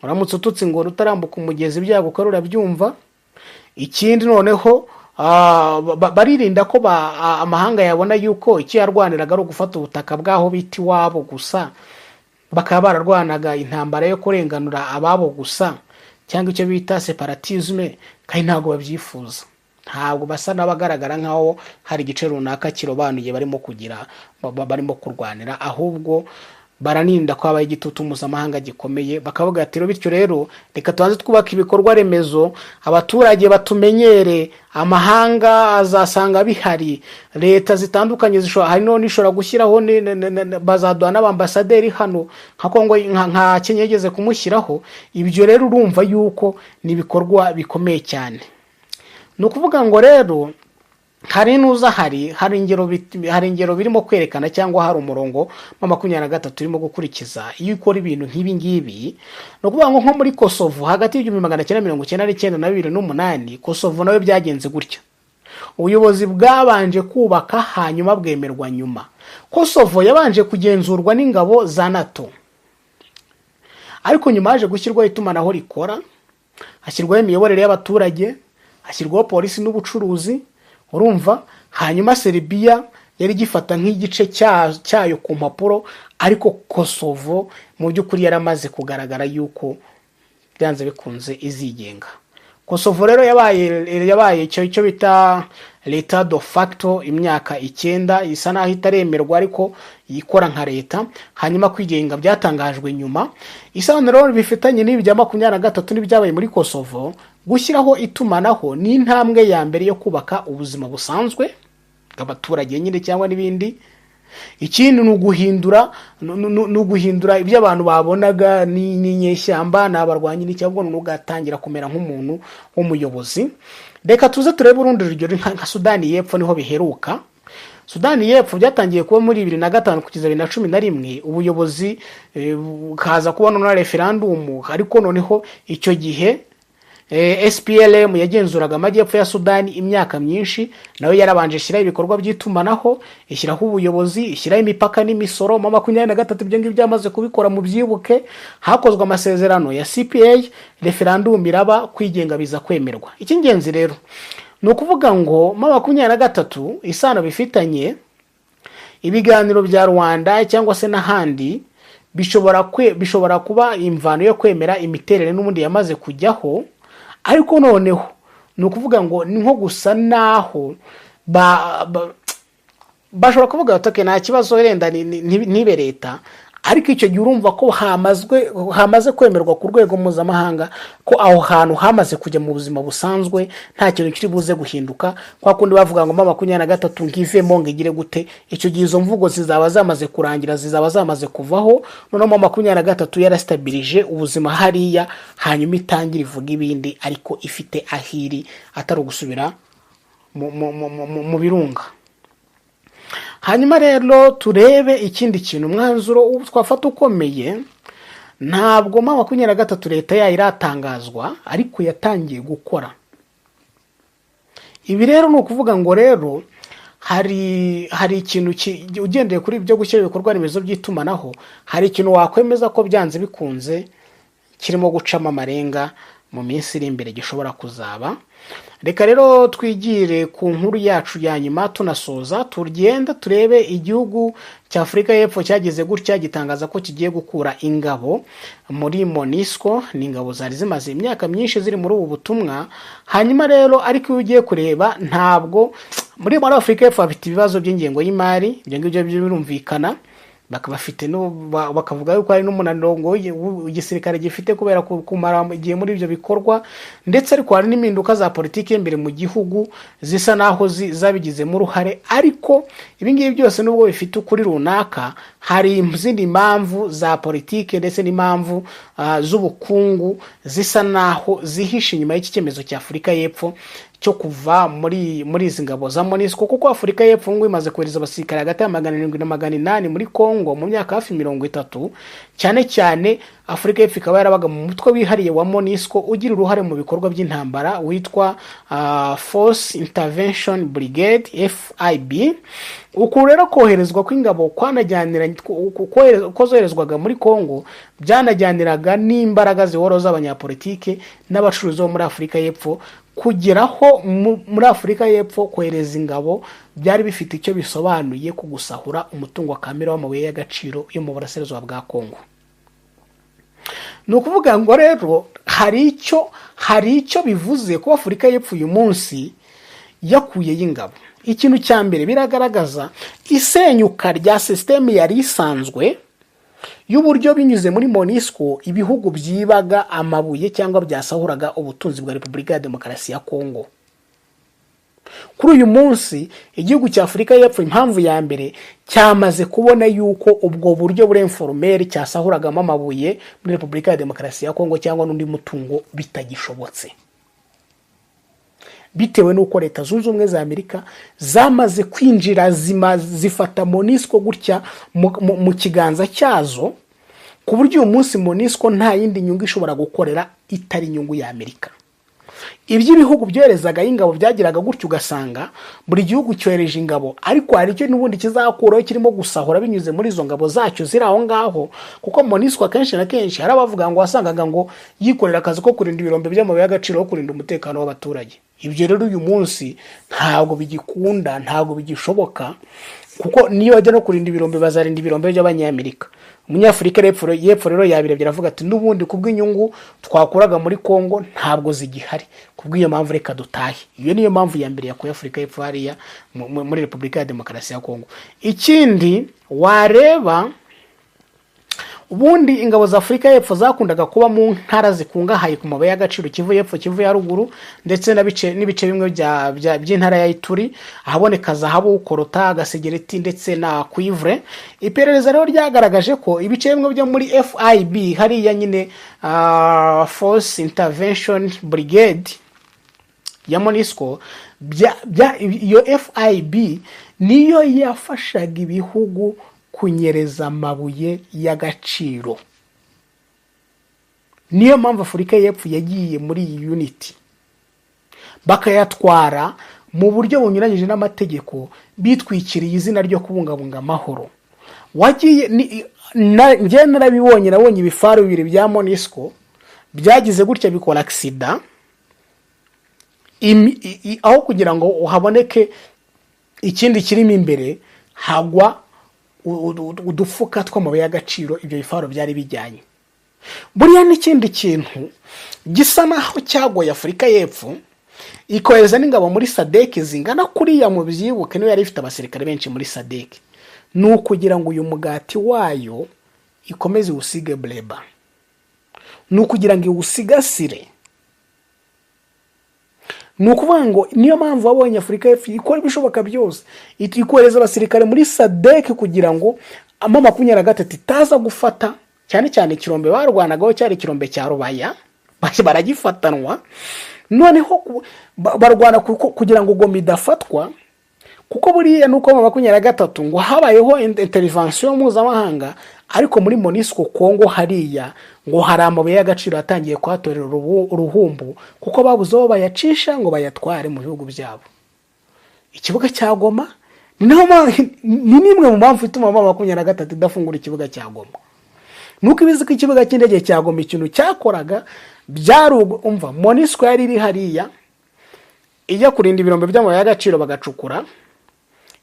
Uramutse ututse ingona utarambuka umugezi, ibyago ukora urabyumva. Ikindi noneho baririnda ko amahanga yabona yuko icyo yarwaniraga ari ugufata ubutaka bw'aho bita iwabo gusa, bakaba bararwanaga intambara yo kurenganura ababo gusa, cyangwa icyo bita séparatisme, kandi ntabwo babyifuza. Ntabwo basa n'abagaragara nk'aho hari igice runaka kirobanuye barimo kugira barimo kurwanira, ahubwo baraninda ko habaye igitutu mpuzamahanga gikomeye. Bakavuga ati rero bityo rero reka tubanze twubake ibikorwa remezo, abaturage batumenyere, amahanga azasanga bihari. Leta zitandukanye zishobora, hari none ishobora gushyiraho bazaduha n'abambasaderi hano nka Kongo, nka Kenya yigeze kumushyiraho. Ibyo rero urumva yuko ni ibikorwa bikomeye cyane. Ni ukuvuga ngo rero hari n'uza hari ingero birimo kwerekana, cyangwa hari umurongo wa 23 urimo gukurikiza iyo ukora ibintu nk'ibi ngibi. Ni ukuvuga ngo nko muri Kosovo hagati y'1999 na 2008, Kosovo nawe byagenze gutya. Ubuyobozi bwabanje kubaka, hanyuma bwemerwa nyuma. Kosovo yabanje kugenzurwa n'ingabo za NATO, ariko nyuma haje gushyirwaho itumanaho rikora, hashyirwaho imiyoborere y'abaturage, hashyirwaho polisi n'ubucuruzi. Urumva, hanyuma Serbia yari igifata nk'igice cyayo ku mpapuro, ariko Kosovo mu by'ukuri yaramaze kugaragara yuko byanze bikunze izigenga. Kosovo rero yabaye icyo bita leta de facto imyaka 9, isa naho itaremerwa ariko ikora nka leta. Hanyuma kwigenga byatangajwe nyuma. Isano rero bifitanye n'ibi bya 23 n'ibyabaye muri Kosovo: gushyiraho itumanaho ni intambwe ya mbere yo kubaka ubuzima busanzwe bw'abaturage nyine cyangwa n'ibindi. Ikindi ni uguhindura ibyo abantu babonaga ni inyeshyamba, ni abarwanyi n'iki, ahubwo ni ugatangira kumera nk'umuntu w'umuyobozi. Reka tuze turebe urundi rugero nka Sudani y'Epfo, niho biheruka. Sudani y'Epfo byatangiye kuba muri 2005 kugeza 2011, ubuyobozi bukaza kubona na referandumu. Ariko noneho icyo gihe SPLM yagenzuraga amajyepfo ya Sudani imyaka myinshi, nayo yarabanje ishyiraho ibikorwa by'itumanaho, ishyiraho ubuyobozi, ishyiraho imipaka n'imisoro. M23 ibyo ngibyo byamaze kubikora. Mu byibuke hakozwe amasezerano ya CPA, referandumu iraba, kwigenga biza kwemerwa. Icy'ingenzi rero ni ukuvuga ngo M23 isano bifitanye, ibiganiro bya Rwanda cyangwa se n'ahandi Bishobora kuba imvano yo kwemera imiterere n'ubundi yamaze kujyaho. Ariko noneho ni ukuvuga ngo ni nko gusa naho bashobora kuvuga bati: "Okay, nta kibazo, wenda ntibe leta." Ariko icyo gihe urumva ko hamaze kwemerwa ku rwego mpuzamahanga ko aho hantu hamaze kujya mu buzima busanzwe, nta kintu kiri buze guhinduka. Kwa kundi bavuga ngo M23 ngivemo, ngo igire gute, icyo gihe izo mvugo zizaba zamaze kurangira, zizaba zamaze kuvaho. Noneho M23 yarasitabirije ubuzima hariya, hanyuma itangire ivuga ibindi, ariko ifite ahiri, atari ugusubira mu birunga. Hanyuma rero turebe ikindi kintu, umwanzuro twafata ukomeye. Ntabwo M23 leta yayo iratangazwa, ariko yatangiye gukora. Ibi rero ni ukuvuga ngo rero hari ikintu ugendeye kuri ibyo gushyira ibikorwa remezo by'itumanaho, hari ikintu wakwemeza ko byanze bikunze kirimo gucamo amarenga mu minsi iri imbere gishobora kuzaba. Reka rero twigire ku nkuru yacu ya nyuma tunasoza. Tugenda turebe igihugu cya Afurika y'Epfo cyagize gutya gitangaza ko kigiye gukura ingabo muri MONUSCO. Ni ingabo zari zimaze imyaka myinshi ziri muri ubu butumwa. Hanyuma rero, ariko iyo ugiye kureba, ntabwo muri Afurika y'Epfo bafite ibibazo by'ingengo y'imari, ibyo ngibyo birumvikana. Bakaba bafite bakavuga yuko hari n'umunaniro ngo igisirikare gifite kubera kumara igihe muri ibyo bikorwa ndetse, ariko hari n'impinduka za politiki imbere mu gihugu zisa naho zabigizemo uruhare. Ariko ibi ngibi byose, nubwo bifite ukuri runaka, hari izindi mpamvu za politiki ndetse n'impamvu z'ubukungu zisa naho zihishe inyuma y'iki cyemezo cya Afurika y'Epfo cyo kuva muri izi ngabo za MONUSCO, kuko Afurika y'Epfo ngo imaze kohereza abasirikare hagati ya 700 na 800 muri Congo mu myaka hafi 30. Cyane cyane Afurika y'Epfo ikaba yarabaga mu mutwe wihariye wa MONUSCO ugira uruhare mu bikorwa by'intambara witwa Force Intervention Brigade, FIB. Uku rero koherezwa kw'ingabo kwanajyanira ko zoherezwaga muri Congo byanajyaniraga n'imbaraga zihoraho z'abanyapolitike n'abacuruzi bo muri Afurika y'Epfo. Kugeraho muri Afurika y'Epfo kohereza ingabo byari bifite icyo bisobanuye ku gusahura umutungo kamere w'amabuye y'agaciro yo mu burasirazuba bwa Congo. Ni ukuvuga ngo rero hari icyo bivuze kuba Afurika y'Epfo uyu munsi yakuyeyo ingabo. Ikintu cya mbere, biragaragaza isenyuka rya sisiteme yari isanzwe y'uburyo binyuze muri MONUSCO ibihugu byibaga amabuye cyangwa byasahuraga ubutunzi bwa Repubulika ya Demokarasi ya Kongo. Kuri uyu munsi igihugu cya Afurika y'Epfo, impamvu ya mbere, cyamaze kubona yuko ubwo buryo buri informel cyasahuragamo amabuye muri Repubulika ya Demokarasi ya Kongo cyangwa n'undi mutungo bitagishobotse, bitewe n'uko Leta Zunze Ubumwe za Amerika zamaze kwinjira, zifata MONUSCO gutya mu kiganza cyazo, ku buryo uyu munsi MONUSCO nta yindi nyungu ishobora gukorera itari inyungu ya Amerika. Iby'ibihugu byoherezagayo ingabo byageraga gutyo ugasanga buri gihugu cyohereje ingabo, ariko hari icyo n'ubundi kizakuraho kirimo gusahura binyuze muri izo ngabo zacyo ziri aho ngaho, kuko MONUSCO akenshi na kenshi hari abavuga ngo wasangaga ngo yikorera akazi ko kurinda ibirombe by'amabuye y'agaciro, ko kurinda umutekano w'abaturage. Ibyo rero uyu munsi ntabwo bigikunda, ntabwo bigishoboka, kuko niyo bajya no kurinda ibirombe, bazarinda ibirombe by'Abanyamerika. Umunyafurika y'Epfo rero yabirebye aravuga ati: "N'ubundi kubw'inyungu twakuraga muri Congo ntabwo zigihari, kubw'iyo mpamvu reka dutahe." Iyo niyo mpamvu ya mbere yakuye Afurika y'Epfo hariya muri Repubulika ya Demokarasi ya Congo. Ikindi wareba, ubundi ingabo za Afurika y'Epfo zakundaga kuba mu ntara zikungahaye ku mabuye y'agaciro: Kivu y'Epfo, Kivu ya Ruguru, ndetse n'ibice bimwe by'intara ya Ituri, ahaboneka zahabu, coltan, gasegereti ndetse na cuivre. Iperereza rero ryagaragaje ko ibice bimwe byo muri FIB hariya nyine, Force Intervention Brigade ya MONUSCO, iyo FIB niyo yafashaga ibihugu kunyereza amabuye y'agaciro. Niyo mpamvu Afurika y'Epfo yagiye muri iyi unit, bakayatwara mu buryo bunyuranyije n'amategeko, bitwikiriye izina ryo kubungabunga amahoro. Wagiye njye narabibonye, nabonye ibifaru bibiri bya MONUSCO byagize gutya bikora accident. Aho kugira ngo haboneke ikindi kirimo imbere, hagwa udufuka tw'amabuye y'agaciro ibyo bifaro byari bijyanye. Buriya n'ikindi kintu gisa naho cyagoye Afurika y'Epfo ikohereza n'ingabo muri SADC zingana kuriya, mu byibuke niyo yari ifite abasirikare benshi muri SADC, ni ukugira ngo uyu mugati wayo ikomeze iwusige bureba, ni ukugira ngo iwusigasire. Ni ukuvuga ngo niyo mpamvu wabonye Afurika y'Epfo ikora ibishoboka byose, ikohereza abasirikare muri SADC kugira ngo M23 itaza gufata, cyane cyane ikirombe barwanagaho cyari ikirombe cya Rubaya, baragifatanwa. Noneho barwana kugira ngo Goma idafatwa, kuko buriya nuko M23 ngo habayeho intervention mpuzamahanga, ariko muri MONUSCO Kongo hariya ngo hari amabuye y'agaciro yatangiye kuhatorera uruhumbu, kuko babuze aho bayacisha ngo bayatware mu bihugu byabo. Ikibuga cya Goma ni n'imwe mu mpamvu ituma M23 idafungura ikibuga cya Goma, nuko ibizi ko ikibuga cy'indege cya Goma ikintu cyakoraga byari umva MONUSCO yari iri hariya ijya kurinda ibirombe by'amabuye y'agaciro bagacukura,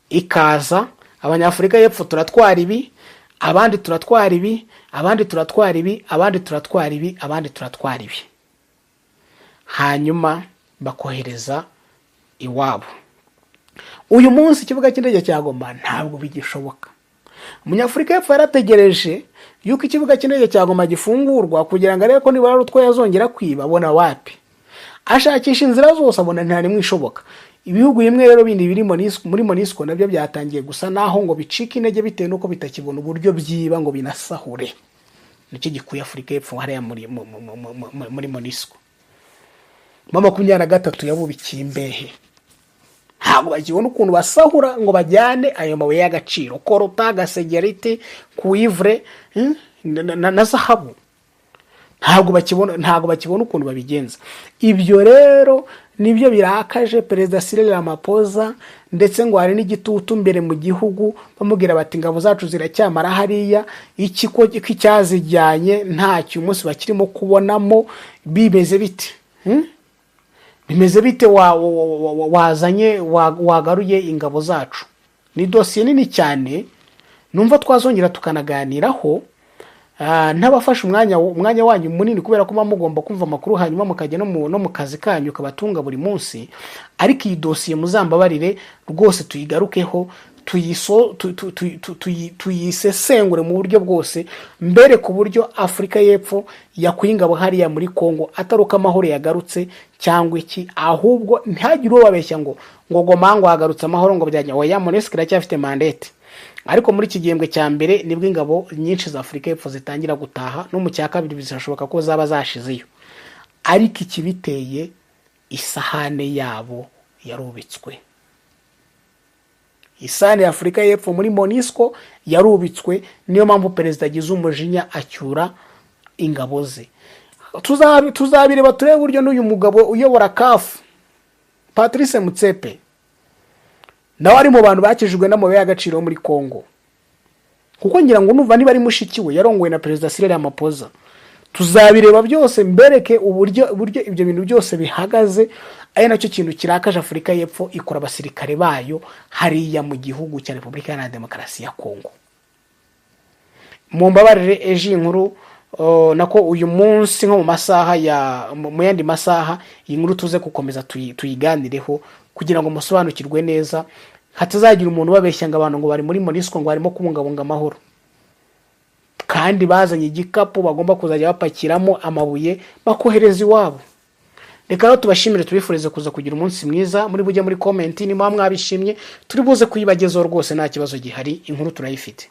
ikaza Abanyafurika y'Epfo turatwara ibi, abandi turatwara ibi, abandi turatwara ibi, abandi turatwara ibi, abandi turatwara ibi, hanyuma bakohereza iwabo. Uyu munsi ikibuga cy'indege cya Goma ntabwo bigishoboka. Umunyafurika y'Epfo yarategereje yuko ikibuga cy'indege cya Goma gifungurwa kugira ngo arebe ko nibura ari utwo yazongera kwiba, abona wapi, ashakisha inzira zose abona nta nimwe ishoboka. Ibihugu bimwe rero bindi biri muri MONUSCO nabyo byatangiye gusa naho ngo bicika intege bitewe n'uko bitakibona uburyo byiba ngo binasahure. Nicyo gikuye Afurika y'Epfo hariya muri MONUSCO. M23 yabubikiye imbehe, ntabwo bakibona ukuntu basahura ngo bajyane ayo mabuye y'agaciro, coltan, gasegerite, cuivre na zahabu. Ntabwo bakibona ukuntu babigenza. Ibyo rero nibyo birakaje Perezida Cyril Ramaphosa, ndetse ngo hari n'igitutu mbere mu gihugu bamubwira bati ingabo zacu ziracyamara hariya, iki cyazijyanye ntacyo umunsi bakirimo kubonamo, bimeze bite? Bimeze bite wazanye wagaruye ingabo zacu? Ni dosiye nini cyane numva twazongera tukanaganiraho, ntabafashe umwanya wanyu munini, kubera ko mugomba kumva amakuru hanyuma mukajya no mu kazi kanyu kabatunga buri munsi. Ariko iyi dosiye muzambabarire rwose tuyigarukeho, tuyisesengure mu buryo bwose, mbere ku buryo Afurika y'Epfo yakuye ingabo hariya muri Kongo atari uko amahoro yagarutse cyangwa iki, ahubwo ntihagire uwo babeshya ngo Goma ngo hagarutse amahoro ngo byajya. Oya, MONUSCO iracyafite mandate, ariko muri iki gihembwe cya mbere nibwo ingabo nyinshi za Afurika y'Epfo zitangira gutaha, no mu cya kabiri bizashoboka ko zaba zashizeyo. Ariko ikibiteye, isahane yabo yarubitswe. Isahane ya Afurika y'Epfo muri MONUSCO yarubitswe, niyo mpamvu perezida agize umujinya acyura ingabo ze. Tuzabireba turebe uburyo n'uyu mugabo uyobora CAF Patrice Motsepe nawe ari mu bantu bakijijwe n'amabuye y'agaciro muri Kongo, kuko ngira ngo numva niba ari mushiki we yarongowe na Perezida Cyril Ramaphosa. Tuzabireba byose mbereke uburyo ibyo bintu byose bihagaze, ari nacyo kintu kirakaje Afurika y'Epfo ikora abasirikare bayo hariya mu gihugu cya Repubulika Iharanira Demokarasi ya Kongo. Mumbabarire ejo inkuru nako uyu munsi nko mu masaha ya mu yandi masaha iyi nkuru tuze gukomeza tuyiganireho kugira ngo musobanukirwe neza, hatazagira umuntu ubabeshya ngo abantu ngo bari muri MONUSCO ngo barimo kubungabunga amahoro, kandi bazanye igikapu bagomba kuzajya bapakiramo amabuye bakohereza iwabo. Reka rero tubashimire, tubifurize kuza kugira umunsi mwiza. Muri bujye muri comment niba mwabishimye, turi buze kuyibagezaho rwose, nta kibazo gihari, inkuru turayifite.